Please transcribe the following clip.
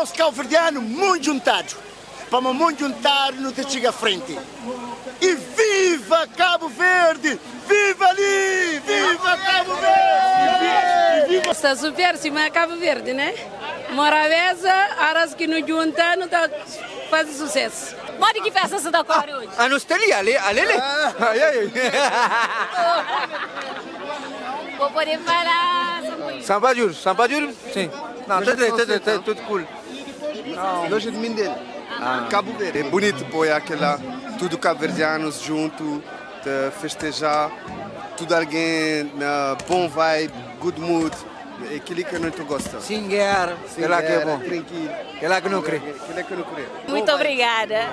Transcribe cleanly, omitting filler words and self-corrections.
Nos Kauverdianu mon djuntadu, pamo mon djuntadu nu ta txiga frenti. E viva Cabo Verde! Viva li! Viva Cabo Verde! E viva. Sta super sima Cabo Verde né? Morabeza horas ki nu djunta nu ta fazi sucesso. Modi ki festa sa ta kore oji? Ah nu sta li, ale ale li. Bo pode fala Sampa Júlio. Sampa Júlio, Sampa Júlio, sim. Não, tá direito, tá direito, tudo cool. Loja de Mindelo, Cabo Verde. É bonito pôr aquela, tudo cabo-verdianos junto, te festejar, tudo alguém na bom vibe, good mood. É aquilo que a gente gosta. Sem guerra, Sem é lá que é guerra, bom. Tranquilo. É lá que não crê. Aquilo é que não crê. Muito obrigada.